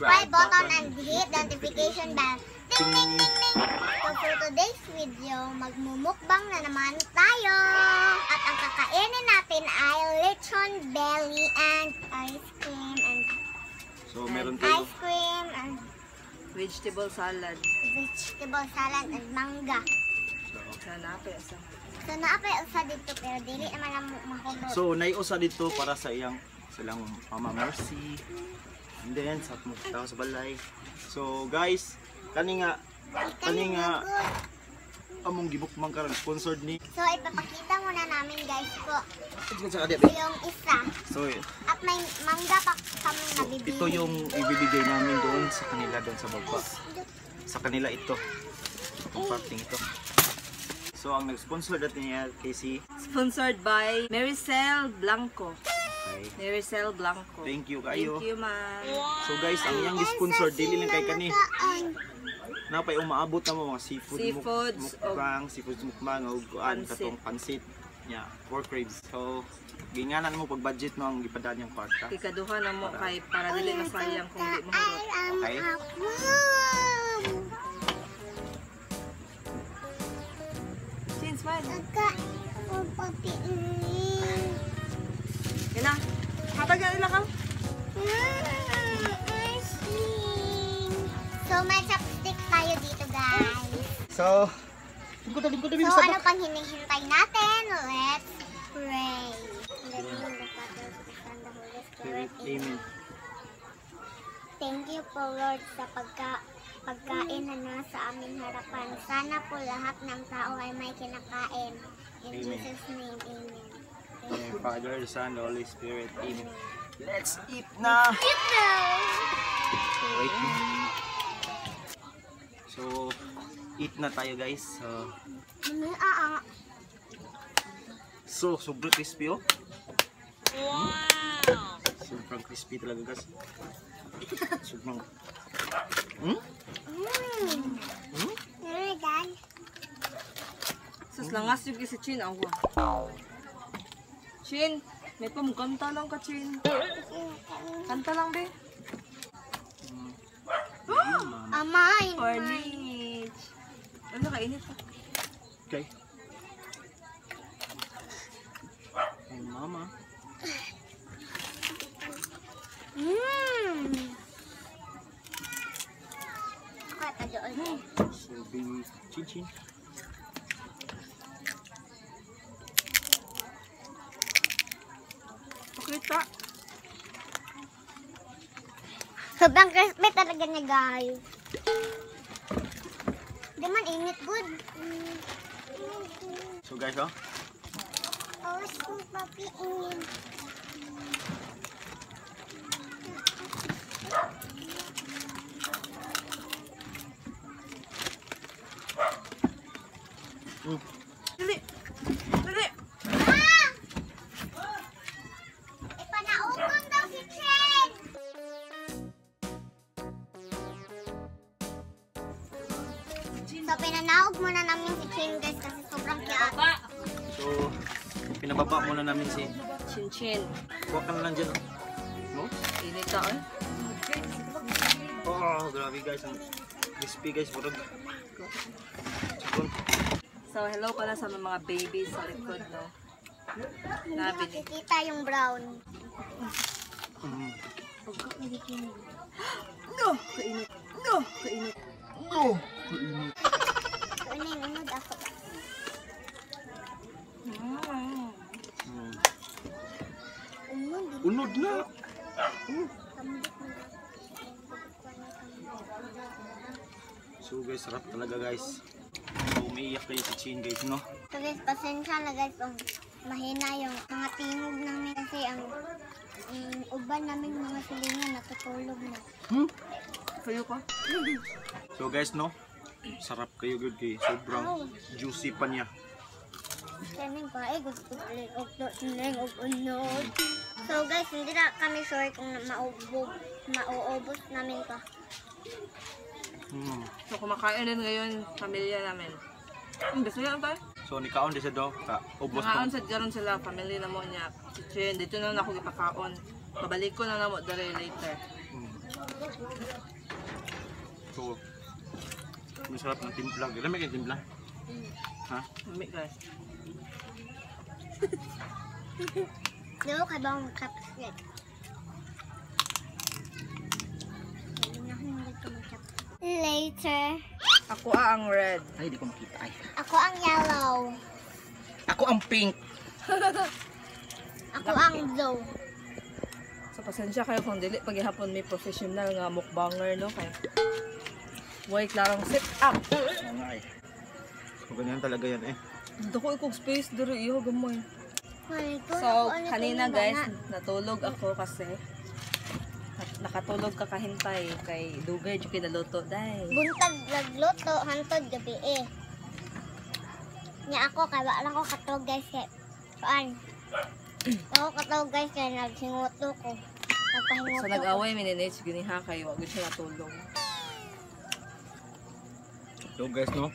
subscribe button and hit the notification bell. Ding, ding, ding, ding! So for today's video, magmumukbang na naman tayo! At ang kakainin natin ay lechon belly and ice cream and So meron tayo ice cream and vegetable salad. Vegetable salad and mangga. Sana pa isa. So naapay usa dito pero dili naman ang mahulog. So naiusa dito para sa iyang silang Mama Mercy. And then sa atong tao sa balay. So guys, kani nga among gibukmang karon sponsored ni So ipapakita muna namin, guys, ko sa kadi. yung isa. So At may mangga pa kami nabibili. ito yung ibibigay namin doon sa kanila doon sa baba. Sa kanila ito. Itong parting ito. So ang nag-sponsor dati niya Casey. Sponsored by Maricel Blanco. Okay. Maricel Blanco. Thank you kayo. Thank you, ma'am. So guys, ang iyang sponsor dili lang kay kani. Napay umaabot na mo mga seafood Seafoods, mukbang, seafood mukbang og kuan Pansit. Katong pansit. Yeah, pork ribs. So ginganan mo pag budget no ang gipadaan niyang kwarta. Ikaduha na mo kay para dili masayang kung di mahurot. Okay. Chin, smile. Yan na. Hatag na nila ka. So may chopstick tayo dito, guys. So, lingkod So ano pang hinihintay natin? Let's pray. In the name of the Father, the Son, the Holy Spirit. Amen. Thank you po, Lord, sa pagkain na nasa aming harapan. Sana po lahat ng tao ay may kinakain. In Amen. Jesus' name, amen. Amen. Father, the Son, the Holy Spirit. Amen. Let's eat na! Eat now! Wait. So, eat na tayo, guys. So, so sobrang crispy, oh. Wow! Sobrang crispy talaga, guys. Sobrang. Hmm? Hmm? Dad. Sus langas yung si Chin ako. Chin, may pamukanta lang ka, Chin. Kanta lang, be. Amay! Corniche. Ano, kainit pa. Okay. Ay, mama. Ako, doon. So, baby chin chin. Pakita. Sobrang crispy talaga niya, guys. Di man init, good. So guys, oh. Oh, si papi init. Dali. Dali. Ah! Ipanaukon daw si Chen! So, pinanaog muna namin si Chen, guys, kasi sobrang cute. Baba. So, pinababa muna namin si Chin Chin. Kuha ka na lang dyan, oh. No? Init ka, eh. Oh, grabe, guys. Ang crispy, guys. Murag. Sobrang So, hello pala sa mga babies sa likod, no? Hindi Nabili. makikita yung brown. No! Kainit. No! Kainit. No! Kunin, unod ako. Unod. Unod na! Tambok na. So guys, sarap talaga, guys. So umiiyak kayo si Chin, guys, no? So guys, pasensya na, guys, kung mahina yung mga tingog namin kasi ang uban namin mga silingan natutulog na. Hmm? Kayo pa? So guys, no? Sarap kayo good kay sobrang juicy pa niya. Kaning pa eh, gusto ko og ning og unod. So guys, hindi na kami sure kung mauubos namin pa. So, kumakain din ngayon, pamilya namin. Gusto niya tayo? So nikaon di sa do ka ubos Nakaon pa. sa karon sila family na mo niya. Si Chen dito na lang ako gipakaon. Pabalik ko na namo dere later. So masarap ng timpla. Lami kay timpla. Ha? Lami guys. Dito kay bang chopstick. Later. Ako ang red. Ay, di ko makita. Ay. Ako ang yellow. Ako ang pink. Ako ang blue. So pasensya kayo kung dili paghihapon may professional nga mukbanger no kay. Way klarong sit up. Oo nga eh. So ganyan talaga yan eh. Dako ikog space diri iyo gamay. Ay, ito, So ako, ano kanina ito, guys, mga- natulog ako kasi nakatulog kakahintay kay dugay jud kay naluto day. Buntag nagluto, hantod gabi eh. Nya ako, kay wala ko katulog guys kay kuan. Ako katulog guys kay nagsinguto ko. Nagpahinguto. So nag-away mi ni Nate giniha kay wa gud siya natulog. So guys no,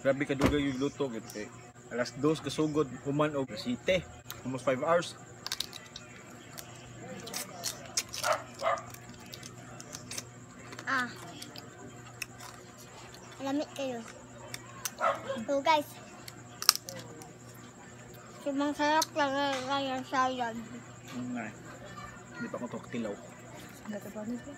grabe kadugay yung luto gid eh. Alas 2 kasugod human og 7. Almost 5 hours. Ah. Lamit kayo. So guys, sobrang sarap talaga yung salad. Nga eh. Hindi pa ako to tilaw. Nata ba nito?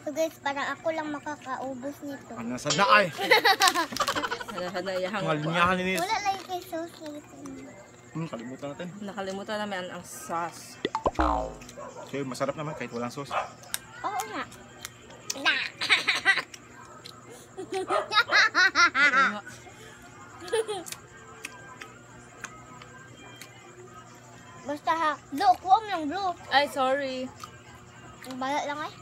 So guys, parang ako lang makakaubos nito. Ano sa na ay? Hana yahang. Mga linyahan ni Wala lang kay sauce nito. Kalimutan natin. Nakalimutan namin ang sauce. So yun, masarap naman kahit walang sauce. Oo nga. Na! Ayun nga. Basta ha, blue, kuha mo lang blue. Ay, sorry. Ang balat lang eh.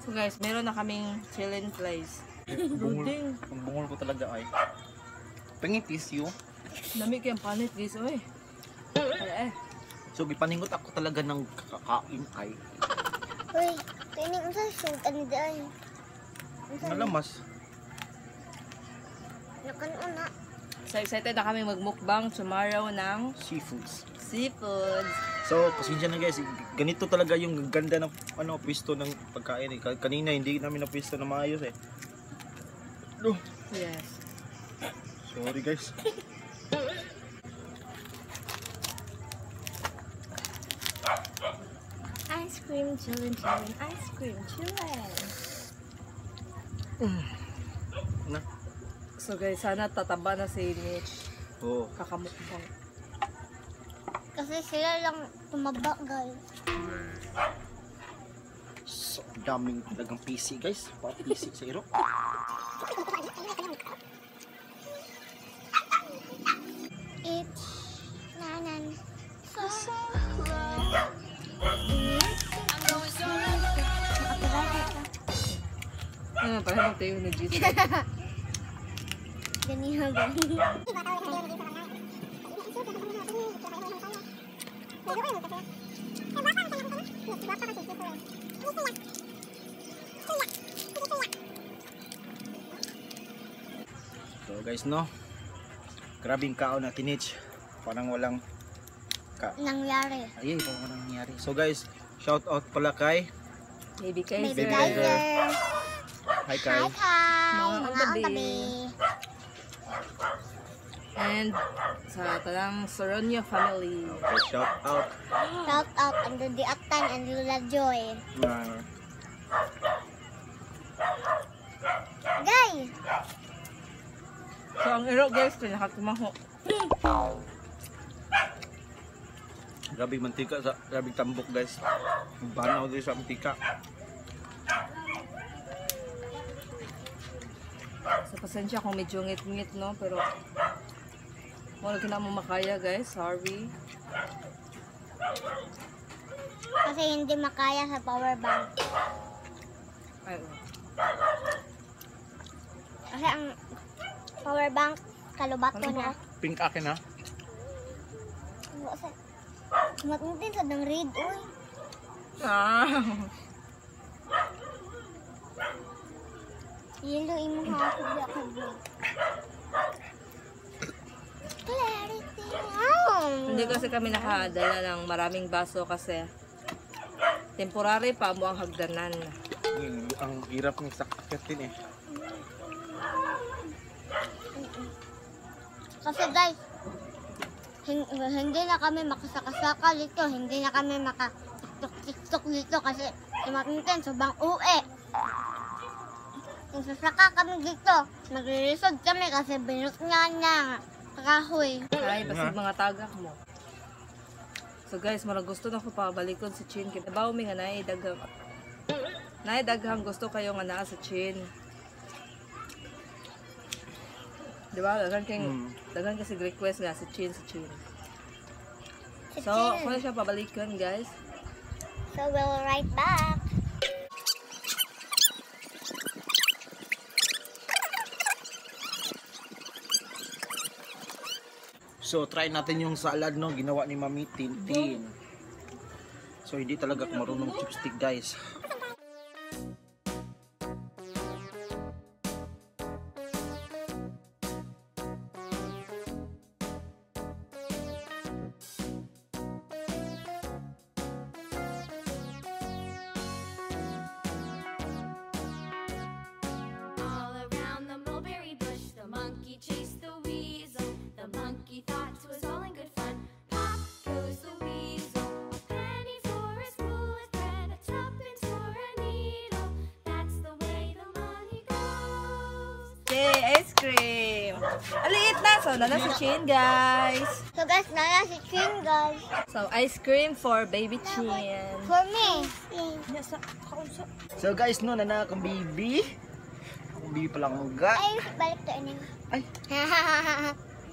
So guys, meron na kaming chillin place. Bungol, Ruding. ang bungol ko talaga ay. Pengi tissue. Lami kay ang panit guys, oy. Ay, eh. So gipaningot ako talaga ng kakain ay. Uy, kining unsa sugan ni dai. Unsa ni? Nalamas. Nakanon na. So excited na kami magmukbang tomorrow ng Seafoods. seafood. So, pasensya na guys. Ganito talaga yung ganda ng ano, pwesto ng pagkain eh. Kanina hindi namin napwesto na maayos eh. Oh, Yes. sorry guys. Ice cream chillin' chillin' ice cream chillin'. Na. So guys, sana tataba na si Mitch. Oh, Kakamukbang. Kasi sila lang tumaba, guys. so daming talagang PC guys. Pa PC sa iro. It's nanan. So, Ano, parang tayo ni Jesus. Ganiha ba? So guys no. Grabing kaon na tinich. Parang walang ka. Nangyari. Ay, parang walang nangyari. So guys, shout out pala kay Baby Kaiser. Baby Baby Kaiser. Hi Kai. Hi, Kai. Mga Mga tabi. tabi. And sa tanang Soronio family. Okay, shout out. Shout out and the Atan and Lula Joy. Guys, So ang iro guys, pinakatumaho. Grabe mantika sa grabe tambok guys. Banaw din sa mantika. So pasensya kung medyo ngit-ngit no, pero wala ka na mo makaya guys, sorry. kasi hindi makaya sa power bank. Ay, oh. Kasi ang power bank kalubato na. Pink akin ha. Matintin sa dang read, uy. Ah. Yelo imo ha ako blue. Clarity. Ah. Hindi kasi kami nakadala ng maraming baso kasi temporary pa mo ang hagdanan. Ang hirap ng sakatin eh. Kasi guys, hindi na kami makasakasaka dito, hindi na kami maka tiktok dito kasi tumatintin sobrang uwi. Kung sasaka kami dito, magrilisod kami kasi binot nga na kahoy. Ay, basig mga tagak mo. So guys, murag gusto na ko pabalikon si Chin. Kay bawo mi nga naay daghang gusto kayo nga naa sa Chin. Di ba? Daghan kay daghan kasi request nga si Chin, si Chin. Si So, Chin. ako na siya pabalikan, guys. So we'll right back. So try natin yung salad no ginawa ni Mami Tintin. So hindi talaga ako marunong chopstick guys. All around the mulberry bush, the monkey chased the weasel. The monkey thought 'twas all in good fun. Pop goes the weasel. A penny for a spool of thread, a tuppence for a needle. That's the way the money goes. Yay, ice cream! Aliit na! So, nana si Chin, guys. So guys, nana si Chin guys. So, ice cream for baby Chin. For me. So guys no nana akong baby. Akong baby palangga. Ay, balik to ining. Ay.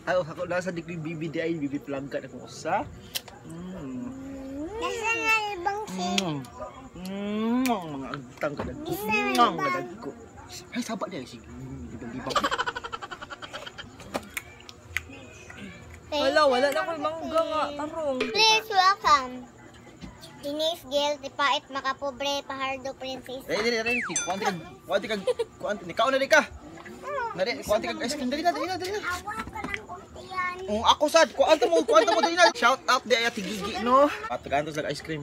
Ay, ako nasa di ko yung baby di ay baby palangga na kung usa. Nasa nga ibang si. Mga agtang ka dagko. Mga dagko. Ay, saba niya. Sige, libang-libang. Wala, wala na ko'y mangga nga. Tarong. Please welcome. Denise Gil, Tipait, Makapobre, Pahardo, Princess. Dali, dali, dali. Kuanti kag, kuanti kag, kuanti. Nikaw na di ka. Nari, kuanti kag ice cream. Dali na, dali na, dali na. Awa ka lang kunti yan. Oh, ako sad, kuanti mo, dali na. Shout out di ay ati Gigi no. At tagaan sa ice cream.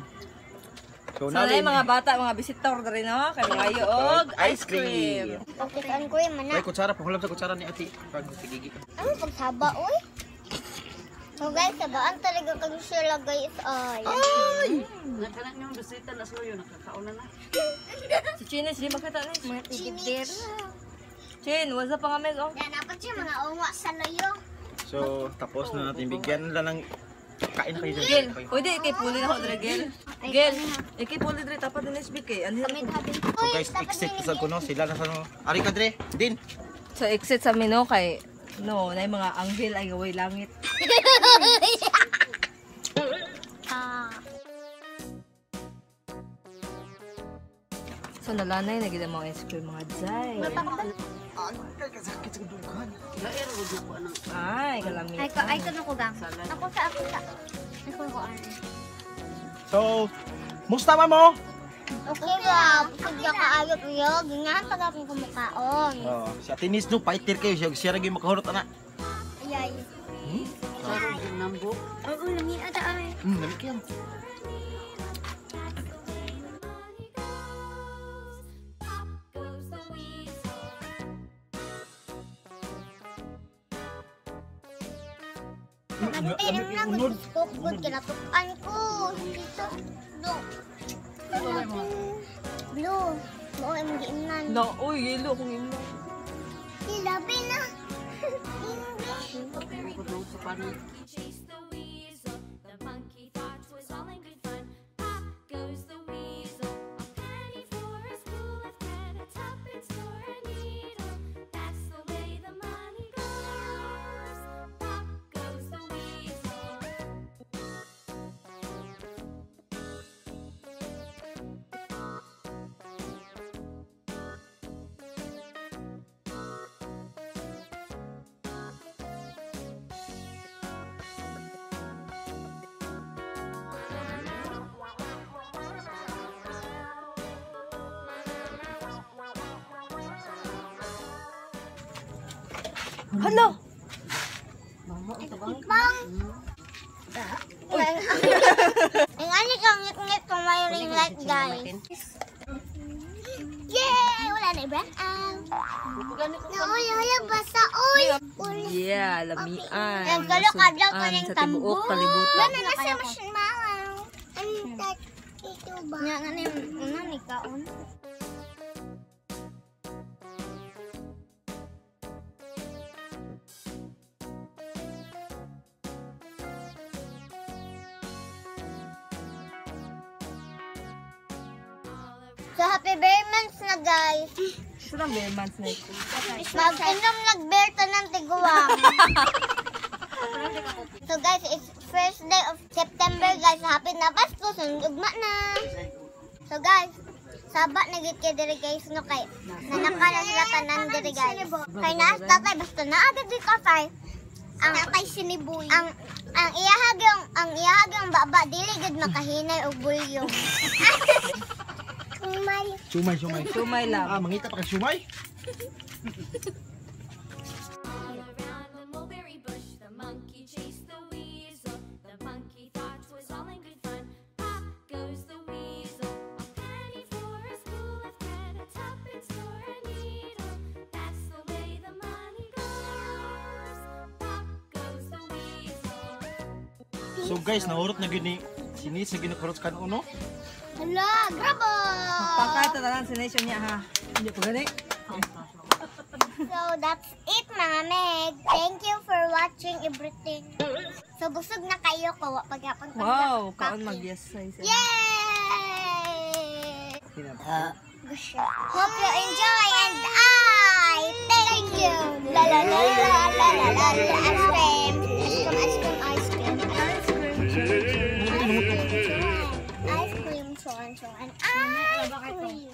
So, So, na yung mga bata, mga visitor na rin, no? Kay mga og ice cream. Pagkitaan ko yung mana. Ay, kutsara, pahulam sa kutsara ni ati. Pag ati Gigi. Ano pagsaba, uy? So guys, sabaan talaga kayo sila guys ay. Ay! Nakanak niyong bisita na suyo, nakakauna na. Si Chin, hindi makita na. Mga tigibir. Chin, what's up nga meg, oh? Yan, dapat siya mga unga sa layo. So, tapos na natin. Bigyan na lang. Kain na kayo dyan. Gil, Kain kayo. pwede ikay puli na ako dre, Gil. Gil, ikay puli dre, tapat din SBK. Ano Kami habi. So guys, exit sa kuno. Sila na sa no. Ari ka dre. Din. So, exit sa mino kay, no, na yung mga anghel ay gaway langit. Ah. So, nalanay na gid ang mga ice cream, mga jay. Ay, kasakit sa dughan. Lair, huwag na ko anang Ay, kalami. Ay, ko, ay, ko ko gang. Ako sa, ako sa. Ako ko ano. So, musta man mo? Okay ra, busog ka kaayo tuyo. Ginahan pag akong kumukaon. Oh, si Ate Nis no, fighter kayo. Siya, siya ra gyud makahurot ana. Ayay. sarong nambok. Oo, lami ata ay. Lami kayo. Pop goes the weasel. Pero na gusto ko, good kinatukan ko. Dito, do. Blue. Mo ang giinan. No, uy, yelo kung imo. Labi na. Hindi. Bukod na sa panon. Monkey chased the weasel. The monkey thought 'twas all in good fun. Pop goes the weasel. A penny for a spool of thread, a tuppence for a needle. That's the way the money goes. Pop goes the weasel. Hala! Bang! Ang ani kang ngit-ngit kung may ring light, guys. Yay! Wala na i-brand out. Nauy, uy, basa, uy! Yeah, lamian. Nagkalo kadlaw ko Nasudan ng sa tambo. tibuok kalibutan. Wala na sa marshmallow. Ang tat ito ba? Nga nga na yung una ni kaon. So happy bear months na, guys. Ito lang bear months na ito. Mag-inom nagberta ng tiguang. So guys, it's first day of September, guys. Happy na Pasko, sunod ugma na. So guys, saba na gid kay diri, guys, no, kay nanaka na sila tanan diri, guys. Kay naas tatay basta naa gid di katay. Ang tatay siniboy. Ang iyahag yung baba dili gid makahinay og bulyong. Kumay. Sumay, sumay. Sumay lang. Ah, mangita pa ka sumay? All around the mulberry bush, the monkey chased the weasel. The monkey thought 'twas all in good fun. Pop goes the weasel. A penny for a spool of thread, a tuppence for a needle. That's the way the money goes. Pop goes the weasel. So guys, nahurot na gyud ni sinis na ginakarot kan uno. Hala, grabo! Pagkata na lang si Nation niya ha. Hindi pa gani. So that's it, mga meg. Thank you for watching everything. So busog na kayo ko paghapon. Wow, kaon mag yes size. Yay! Hope you enjoy and I thank you. La la la la la la la la, ice cream. Ice cream, ice cream, ice cream. Ice cream, chon chon, ice cream.